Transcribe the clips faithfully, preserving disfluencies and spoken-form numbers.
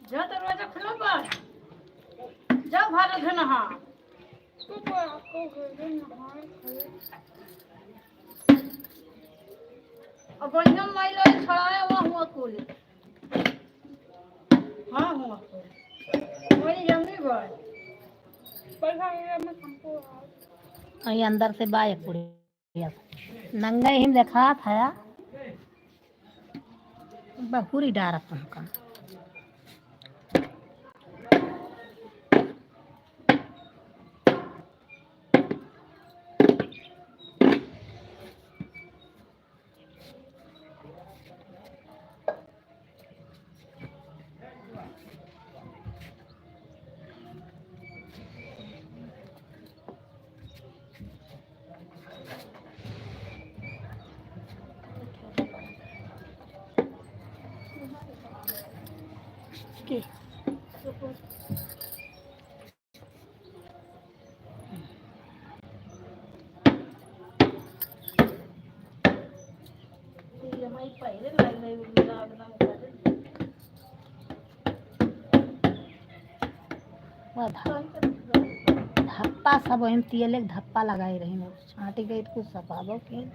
जा दरवाजा खुला बा। जा भारत है नहा। अब बढ़िया माई लोग खड़ा है, वहाँ हुआ कुल। हाँ, हुआ कुल। वही जंगली बा। पैसा वगैरह में हमको और ये अंदर से बा एक कुड़ी। नंगे ही देखात है। बकुरी डारत हमका। वह ध-, धप्पा सब ओहिम तियले के धप्पा लगाई रही, छाँटी गई तो कुछ सफाबो के।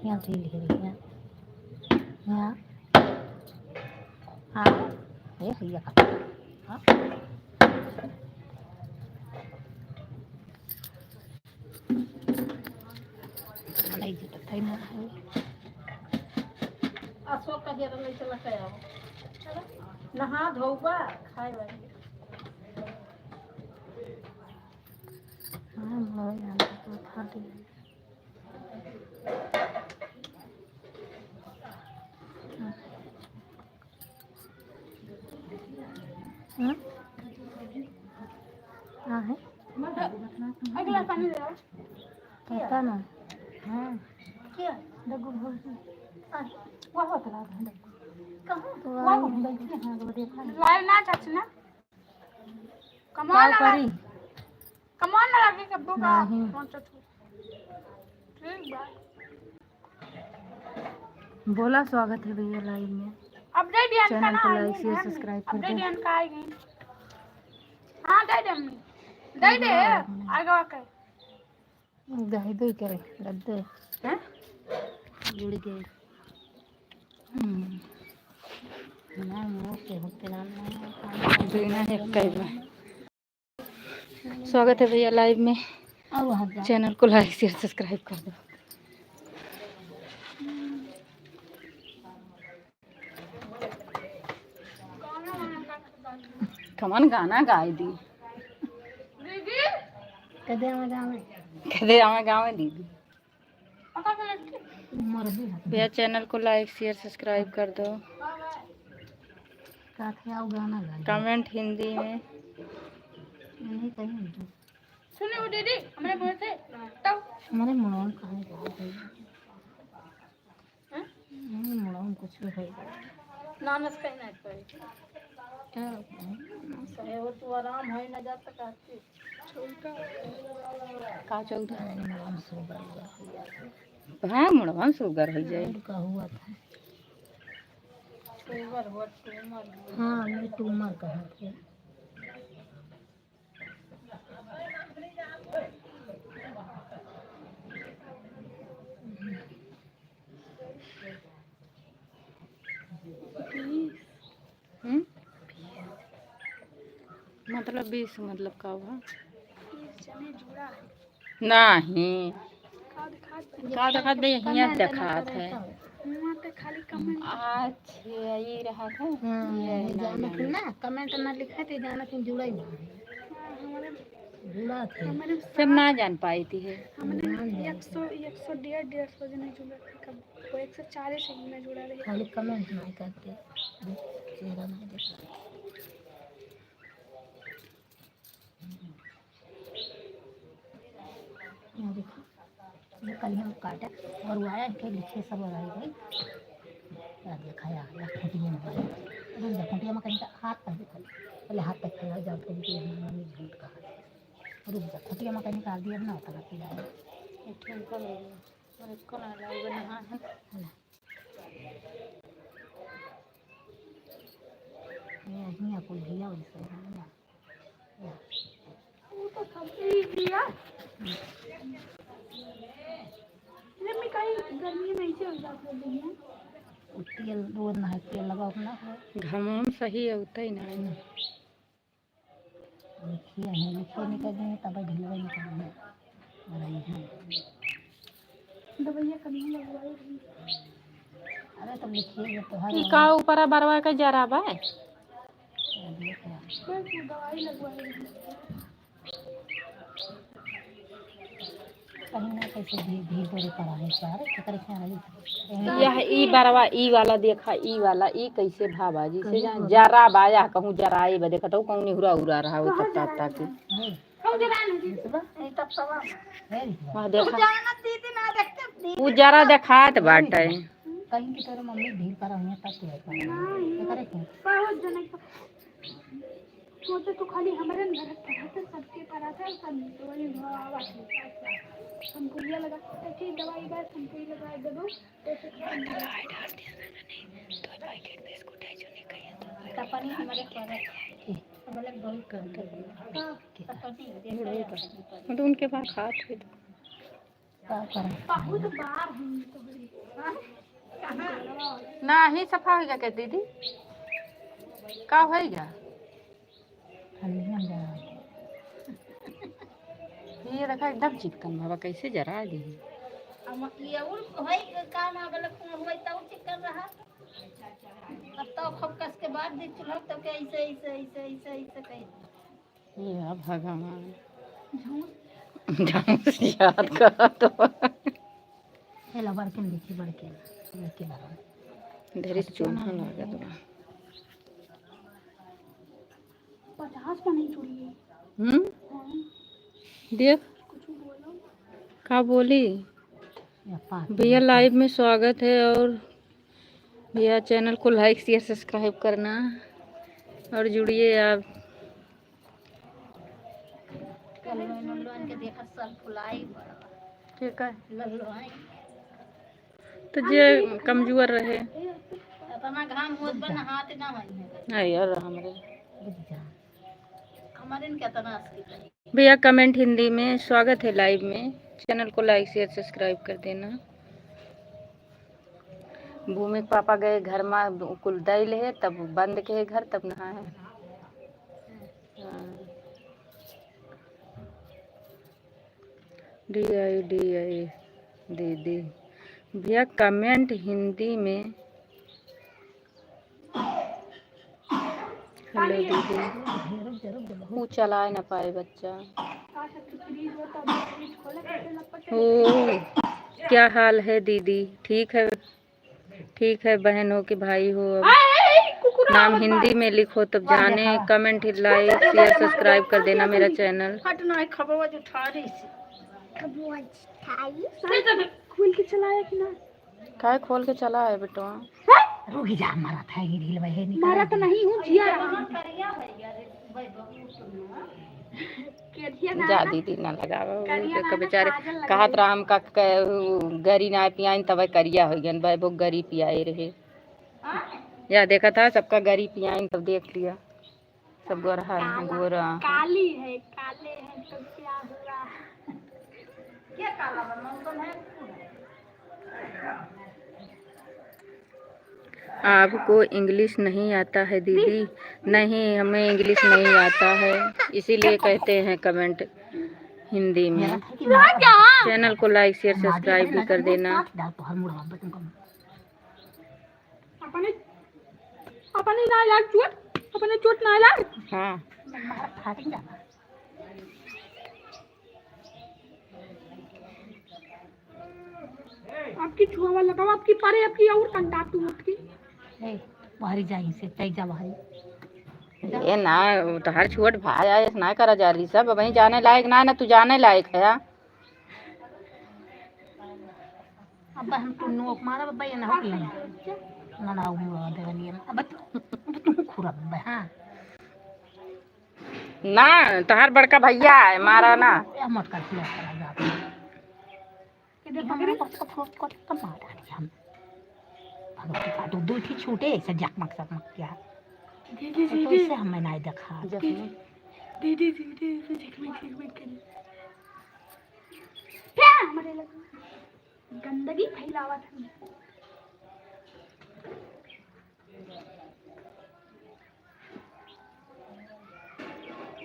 यहाँ ढील है, यहाँ, यहाँ। हाँ, ये भैया का। हाँ। नहीं जुटत है ना। अशोक का घेरा नहीं चला के आओ। चलो, नहा धोबा, खाए वाली। हाँ, हो जाता तो खा लिया। हम्म? हाँ है। अगला पानी ले आओ। पता ना। हाँ। क्या? डग्गू भौजी। हाँ। वह होता रहा था डग्गू। कहाँ? तो वह आई। बैठी है, हाँ, वो देखा है। लाइव ना touch ना। कमाल का ना करी? लगे। कमाल ना लगे कब्बो का। नहीं। कौन सा तू? ठीक बा। बोला, स्वागत है भैया live में। अब दे दिया channel को like, share, subscribe कर दे। अब दे दिया का आएगी। हाँ, दे दे अम्मी। दे दे। हाँ। आगे आके। दे दे करे, दे दे। हैं? जुड़ गए। हम्म। ना, मुँह के होते ना, ना, ना, बिना एक कई बार। स्वागत है भैया live में। अब वहाँ जा। Channel को like, share, subscribe कर दो। कमन गाना गाई दी। कदे आवा गाँव में। कदे आवा गाँव में दीदी। भैया channel को like, share, subscribe कर दो। का क्या वो गाना गाई? Comment हिंदी में। नहीं कहीं नहीं। सुने वो दीदी, हमारे मुँह से, तब। हमारे मुँह में कहाँ गाई? हैं? नहीं, मुँह में कुछ भी है। नाम इसका ही नहीं पड़ी। क्या? कहे वो तू आराम है ना जाता कहती। का चलता है? मुड़वा में sugar हुआ। हाँ, मुड़वा में sugar हो जाए। का हुआ था? Sugar हुआ, tumor हुआ। हाँ, ये tumor कहा थे। हम्म? मतलब बीस मतलब का हुआ? नहीं। का देखात बे? हियाँ देखात है। अच्छा, ये रहा था। हाँ, ये ये ना, जानत ना। ना, comment ना लिखा थे, जानत ही जुड़ा ही ना। हाँ, हमारे जुड़ा थे। हमारे सब ना जान पाई थी है। हमरे एक सौ, एक सौ डेढ़, डेढ़ सौ जने जुड़े थे कब, वो एक सौ चालीस ही में जुड़ा रहे। खाली comment नहीं करते, चेहरा नहीं देखा। यहाँ देखो, ये कल हम काटा और वो आया, इनके लिखे सब रह गए। या देखा, या, या खूंटिया में गए। अरे, जा खूंटिया में कहीं का हाथ पहले खोल, पहले हाथ तक फैला, जब फिर भी हमारी मम्मी झूठ कहा। रुक जा, खूंटिया में कहीं निकाल दिया ना, उतना पीला है। ठुमका लगे। और एको ना लाइव नहा है। हियाँ, हियाँ कुल हियाँ वैसे है, हियाँ। हियाँ। वो तो सब चीज दिया। ये में कहीं गर्मी में ऐसे हो जाता है दुनिया। वो तेल रोज ना है, तेल लगाओ अपना। घाम सही है, उतना ही ना है। लिखिए हैं, लिखिए निकल देंगे, तब ढीलवे निकल देंगे। और आई हैं। दवाइयाँ कम ही लगवाए रही। अरे, तब लिखिए, ये तो हर ई का ऊपरा बरवा के जरा बा? ये देख रहा। बस वो दवाई लगवाए रही। कहीं ना कैसे धीरे, धीरे, धीरे करा है सारे, केकर क्या है? यह ई बरवा, ई वाला देखा, ई वाला, ई कैसे भावा जी से कैसे जान भावा? जरा बाया कहूँ जराए बा, देखत हो कहूँ निहुरा उरा रहा हो कहाँ तब तब जराए ताकि। बा? नहीं। हम जरा नहीं दी। नहीं, तब सवा। नहीं, वहाँ देखा। तू जानत दीदी ना देखते दीदी। उ जरा देखात बाटे। कहीं की तोरे मम्मी भीड़ पर हुई तब तू है। नहीं। तो करे क्यों? बहुत जने को सोचे तो खाली हमरे न भरत पड़ा था, सबके पड़ा था, सब तो वही भावा था। हमको ये लगा, "ऐसे ही दवाई बस हमको ही लगा दे दो।" तो फिर दवाई डाल दिया मैंने, दो पैकेट बिस्कुट है जो नहीं खाया था। पता नहीं हमारे क्या है। मतलब बहुत कम कर दिया। हाँ, पता नहीं, देखा जाता है। तो उनके पास खात है तो। का करा? बहुत बार हुई तो बड़ी। हाँ? कहाँ? नाही सफा होइगा के दीदी? का होइगा? खाली हम जरा। ये देखा एकदम चिकन बाबा, कैसे जरा दी। हम ये और होई के काम आ गलत हुई तो चिकन रहा। अब तो खूब कस के बात दी चुला तो के ऐसे, ऐसे, ऐसे, ऐसे, ऐसे कही। हे भगवान। झूठ। झूठ याद करत बा। हे ला बड़के में देखी, बड़के में, बड़के में। ढेरी चोन्हा लागत बा। पचास का नहीं चुड़ी है। हम्म? हाँ। देख। कुछ बोलो। का बोली? भैया, live में स्वागत है और भैया, channel को like, share, subscribe करना और जुड़िए आप। लल्लोन, लल्लोन के देखत सब फुलाई पड़ल। ठीक है। लल्लोन। तो जे कमजोर रहे। इतना घाम होत बा, नहात ना होई है। हाँ यार, हमरे। हमारे न कितना अस्सी रहे। भैया, comment हिंदी में, स्वागत है live में, channel को like, share, subscribe कर देना। भूमि के पापा गए घर मा, कुल दई ले, तब बंद के घर, तब नहाए। हाँ। D I D I दीदी। भैया, comment हिंदी में। Hello दीदी। वो चलाए ना पाए बच्चा। ओ, क्या हाल है दीदी? ठीक है, ठीक है बहन हो कि भाई हो। अब नाम हिंदी में लिखो तब जाने। Comment, like, share, subscribe कर देना मेरा channel। हट ना, खबवा जो ठारी से। खोल के चलाया कि ना? काय खोल के चला है बेटवा? रुक जा, मारा था ये ढील वहे निकल। मारा तो नहीं हूँ, जिया रहा। जा दीदी, ना लगावा। करिया ना, बेचारे काजल लगाई। कहत रहा हम का, क-, उ, गरी ना पियाइन, तब करिया हो गन, भाई वो गरी पियाए रहे। या देखा था सबका गरी पियाइन, तब देख लिया। सब गोरहा है, काला, गोरा। काली है, काले हैं तो क्या हुआ? क्या काला बा? मौसम है, फूल है। आपको English नहीं आता है दीदी? नहीं, हमें English नहीं आता है, इसीलिए कहते हैं comment हिंदी में। Channel को like, share, subscribe भी कर देना। अपने, अपने ना लाग चोट, अपने चोट ना लाग। हाँ। आपकी छुआवा लगाओ, आपकी पारे, आपकी और कंटाप तू उठ के। ए, बाहरी जाई से, तै जा बाहरी। ए ना, वो तो हर छोट भाई आए, ना करा जा रही सब, वहीं जाने लायक ना, ना तू जाने लायक है। अब हम टुन्नू ओक मारब, अब ये ना हो कि नहीं। ना, ना, वो देवनिया में। अब तू, अब तू खुरब, हाँ। ना, तोहार बड़का भैया है, मारा ना। ए, मत कर, मत कर, जा। इधर पकड़े। कट, कट, कट, कट, कट, मार डाली हम। भगवान का दो, दो ठे छूटे, ऐसे जकमक, जकमक किया। दीदी, तो दीदी। इससे हमें नहीं देखा। जकमक। दीदी, दीदी, ऐसे जकमक, जकमक करे। क्या? हमारे लग-, गंदगी फैलावत है।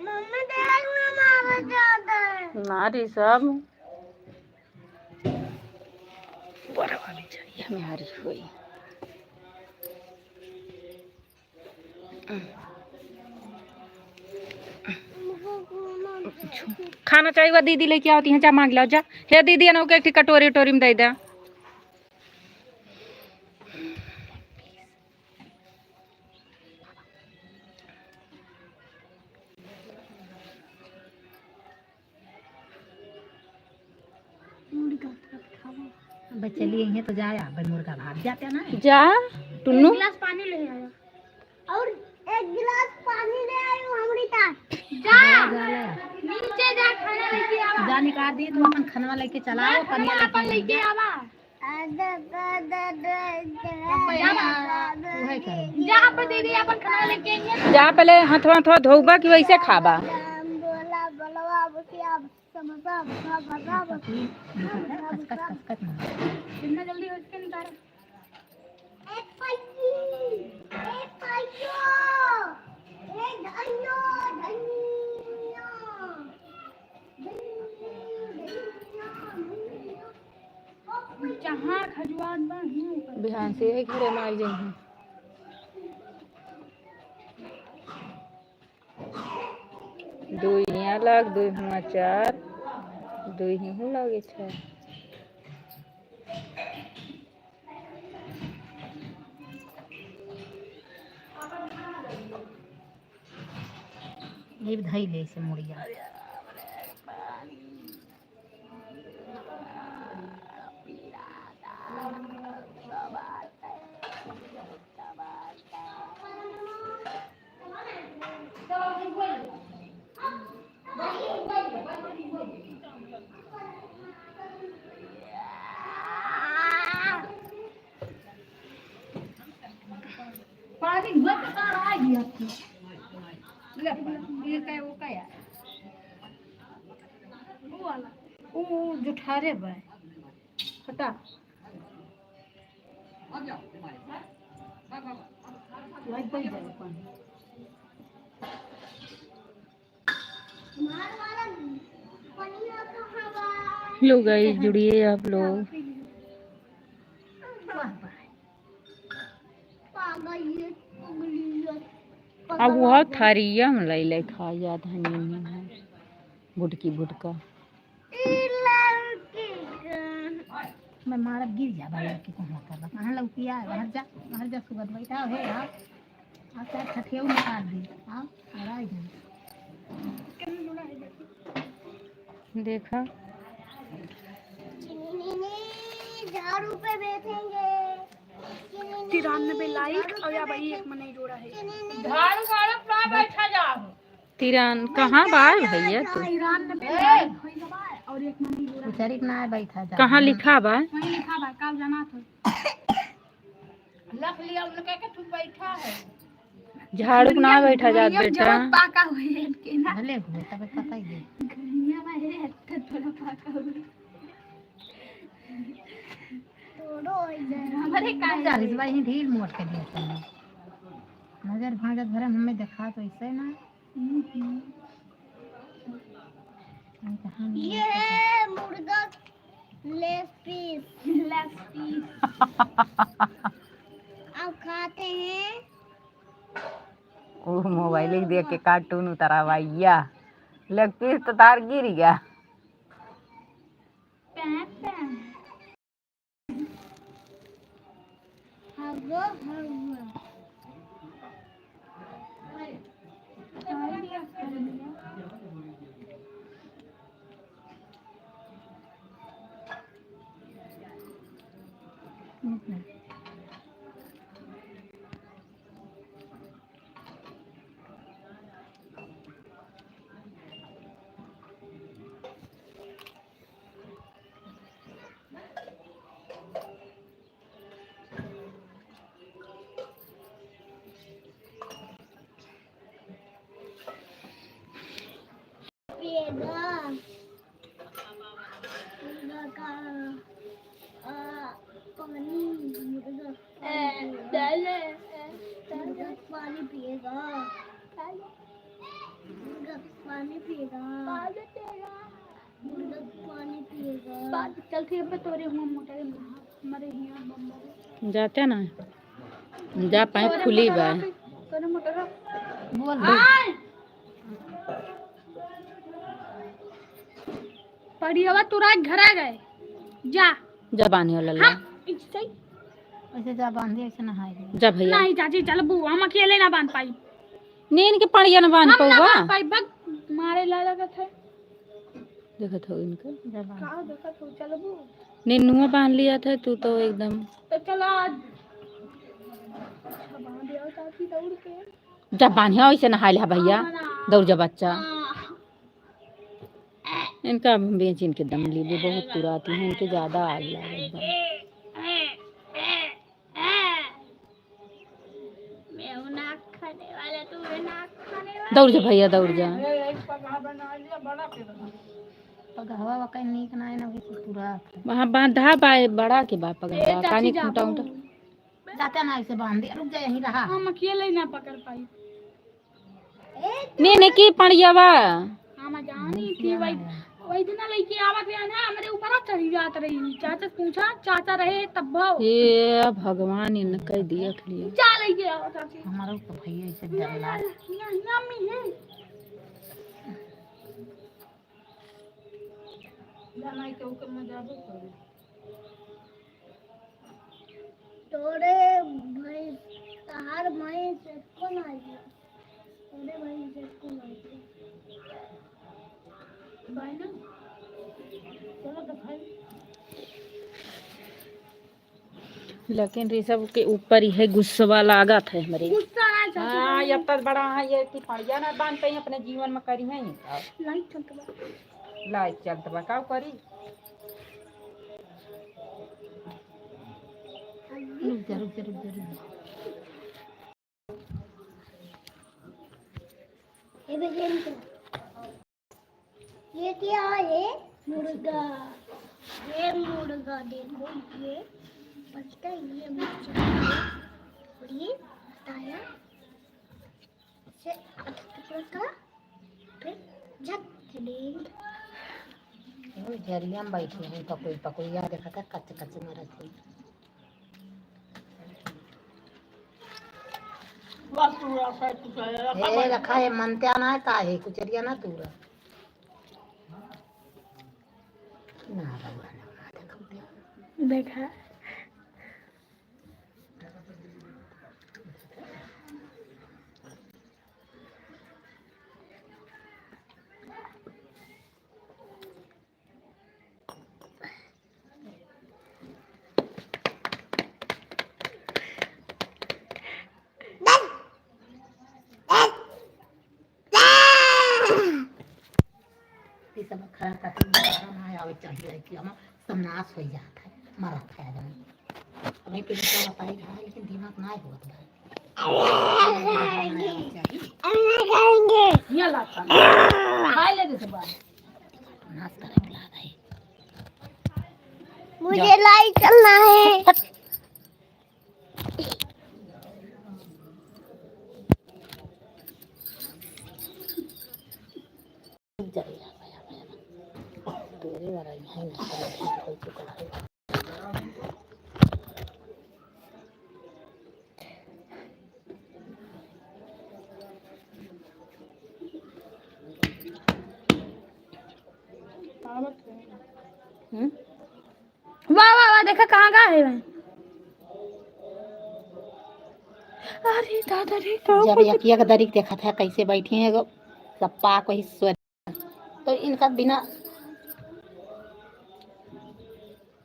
मम्मी देख ना मारा ज्यादा। ना रे सब। बड़ा वाली चाहिए, हमें हारी हुई। खाना चाहिए, दीदी लेके आवती हैं, जा मांग लाओ, जा। हे दीदी, अनऊ के एक ठे कटोरी उटोरी में दे दे। अब चलिए, यहीं तो जाया, भाई मुर्गा भाग जाते ना। जा, टुन्नू। एक गिलास पानी ले आया। और एक गिलास पानी ले आई हूँ हमरी तार। जा, जा, जा। नीचे जा, खाना लेके आवा। जा निकाल दी, तू अपन खाना लेके चला, जा, पानी खाना लेके अपन लेके आवा। उहे करे। जा, अपन दीदी, अपन खाना लेके आइए। जा, पहले हथवा, हथवा धोबा कि वैसे खाबा? कितना जल्दी हो इसके निकाल। जहाँ खजुआत बा, हुआँ ऊपर। बिहान से यही घरे में आई जाइहैं। दुई हियाँ लाग, दुई हुआँ चार, दुई हियाँ लागे छः। ये धई ले इसे मुड़िया। पानी हुआ तो कहाँ आ गया आपको? ले, ये का, वो का यार? वो वाला, वो जो ठारे बा, हटा। लाइट बंद जाए पानी। Hello guys, जुड़िए आप लोग। अब वह थरिया में लई लई खा जात हनी है, बुटकी बुटका। मैं मारब, गिर जा भाई, लड़की को हुआ कर, कहाँ लौकी आए, बाहर जा, बाहर जा, सुबह बैठा है, आओ। आप चाहे खटिया निकाल दी, आओ, और आ जाओ। देखा। झाड़ू पे बैठेंगे। तिरानबे like और या भाई एक मनई जोड़ा है। झाड़ू, झाड़ू पे बैठा जाओ। तिरान कहाँ बा भैया तू? तिरानबे like होई बा और एक मनई जोड़ा। बेचारी के ना बैठा जा। कहाँ लिखा बा? वहीं लिखा बा, काल जाना था। लख लिया उनका के तू बैठा है। झाड़ू के ना बैठा जात बेटा। जरूरत पाका हुई है इनके ना। भले हुए, तबे पता ही है। घनिया में है, तो थोड़ा पाका हुआ। तोड़ो इधर। हमारे का जा रही है? भाई, ढील मोड़ के दिया तुमने। नजर भाजत भरे हमें देखा तो इसे ना। हम्म। ये है मुर्गा leg piece। Leg piece। अब खाते हैं। वो mobile देख के cartoon उतरा भैया, leg piece तो तार गिर गया। पैं, पैं। हगो, हगो। पानी, मुर्गा ए, पानी पिएगा। दे ले, ए, दे ले। मुर्गा पानी पिएगा। दे ले। मुर्गा पानी पिएगा। पानी पिएगा। मुर्गा पानी पिएगा। पानी, चल ठीक है, तोरे हुआ मोटर में, हमारे हियाँ बम्बई। जाते ना, जा पाए तोरे खुली मोटर बा। पे, तोरे मोटर पे। बोल दे। आय! पड़ियवा तू रात घर आ गए। जा। जा बांधियो लल्ला। हम, ऐसे ही। ऐसे जा बांध दे, ऐसे नहाए ले। जा भैया। नहीं चाची, चलबू, हम अकेले ना बांध पाई। नीन के पड़िया ना बांध हम ना पउबा। बांध पाई, भग, मारे ला लगत है। देखत हो इनका। जा बांध। का देखत हो, चलबू? नीनुआ बांध लिया था तू तो एकदम। तो चला आज। अच्छा, बांध दिया चाची दौड़ के। जा बांधिया, ऐसे नहाए ले भैया। हाँ, ना। दौड़ जा बच्चा। हाँ। इनका बेचिन के दम लीबे बहुत तुराती है, इनके ज्यादा आग लागल बा। मैं हूँ नाक खाने वाला, तू है नाक खाने वाला। दौड़ जा भैया, दौड़ जा। पगहवा वका नीक ना है ना, वही से तुरात है। वहाँ बांधा बा, बड़ा के बा पगहवा, ए, चाची कानी जा, खूंटा उंटा। जाते ना ऐसे बांध दे, रुक जा, यहीं रहा। हम अकेले ना पकड़ पाई। ने, ने की पड़ियावा। हम जानी कि वही, वही दिन लइके आवत रहे ना, हमरे ऊपर चढ़ी जात रही। चाचा से पूछा, चाचा रहे तब भाव। हे भगवान, इनका देख लिया। जा लइके आवत रही। हमारा तो भैया ऐसे डर लाग। ना, ना, मम्मी है। जाना है कि ओकर में जाबो करी। तोरे भैंस, तहार भैंस एको ना आई। तोरे भैंस एको ना आई। भाई ना, चलो तो भाई। लेकिन ऋषभ के ऊपर यह गुस्सा लागत है हमरे। गुस्सा ना चलता हाँ, भाई। अब तक बड़ा है ये कि पड़िया ना बांध पाई अपने जीवन में करी है ये सब। लाइट चलता बा। लाइट चलता बा, का करी? रुक जा, रुक जा, रुक जा, रुक जा। ये भी गेम खेल। ये क्या है? मुर्गा। ये मुर्गा देखो, ये बच्चा, ये बच्चा, ये ताया से टुकड़ा का, फिर झट से ले। वो झरिया में बैठी है, पकोई, पकोई, यार देखा था, कच, कच मारा थी। ए, रखा है, मनत्या ना है, का है, कुचरिया ना तूरा। ना, रउआ ना, ना, देखो। देखा। ई सब खड़ा करके ना आवे चाहिए कि हम सब नाश हो जात है, मरत है आदमी। हमें पहले तो बताई रहा है, लेकिन दिमाग ना होत बा। ये ला खा। खाए ले जैसे बात। नाश करे बुला रहे। मुझे लाइट चलना है। हम्म? वाह, वाह, वाह, देखा कहाँ गा है भाई। अरे दादा रे, का जब ऊपर एक, एक दरिक देखत है, कैसे बैठी हैं, एगो सब पाक वही स्वर। तो इनका बिना,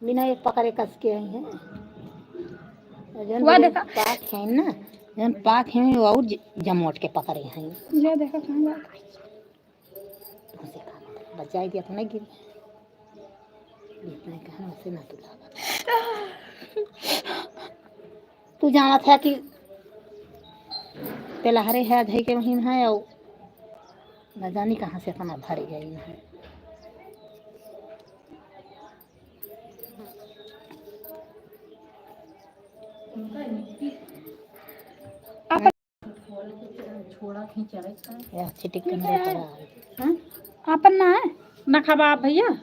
बिना एक पकड़े कस के आई हैं। और जौन वाह, बड़े देखा। पाक हैं ना, जौन पाक हैं, वो और ज-, जमोट के पकड़े हैं। ये देखा कहाँ गा। तुमसे कहा बचाई दिया तो नहीं गिरी। जितना कहा वैसे ना तू लावा। तू जानत है कि तेलहरे है, अधई के महीन है, और न जानी कहाँ से इतना भर गई है। अपन या छिटिक के मेरे पर आ। हाँ? अपन ना है? ना खाबा आप भैया?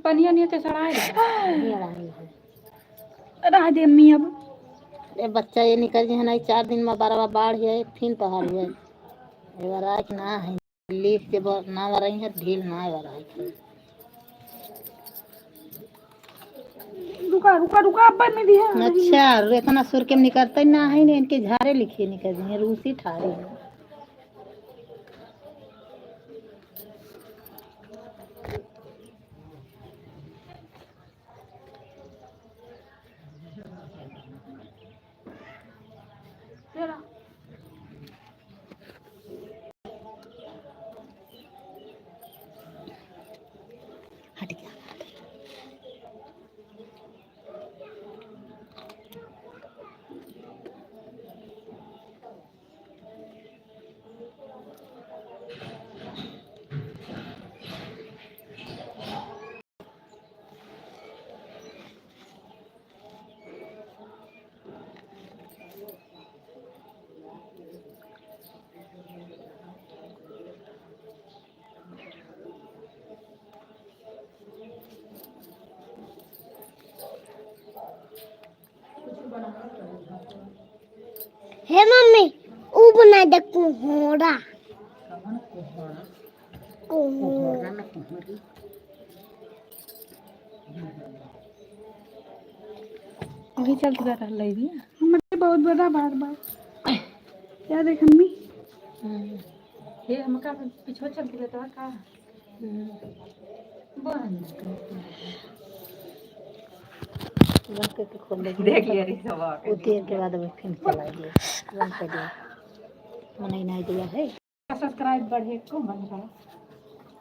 पनिया निया के सड़ाए दे। ये आ रही है। रह दे अम्मी अब। ए बच्चा, ये निकल जे है ना, चार दिन में बारह बार बाढ़ है, फिर तो हाल हुए। ये बार आए कि ना है, लीक के ब-, ना बार रही है, ढील ना बार रही है। रुका, रुका, रुका, अब बन में दिया। अच्छा, इतना सुर के निकलते ना है, ने इनके झारे लिखिए निकल दिए, रूसी ठारे हैं। हट गया। हे मम्मी, ऊ बना दे कुहोड़ा। कौन कुहोड़ा? कुहोड़ा। कुहोड़ा ना कुहोड़ी। वही चलत बा रहल है भी। हमरे बहुत बड़ा बार बार। क्या देख मम्मी? हम्म। ये हमका पीछे चल के बेटा का? हम्म। बंद। बंद करके खोल दे। देख लिया रे सब आके। वो तीन के बाद अभी फिर चला गया। बंद कर दिया। मने नहीं दिया है। Subscribe बढ़े को बंद करो।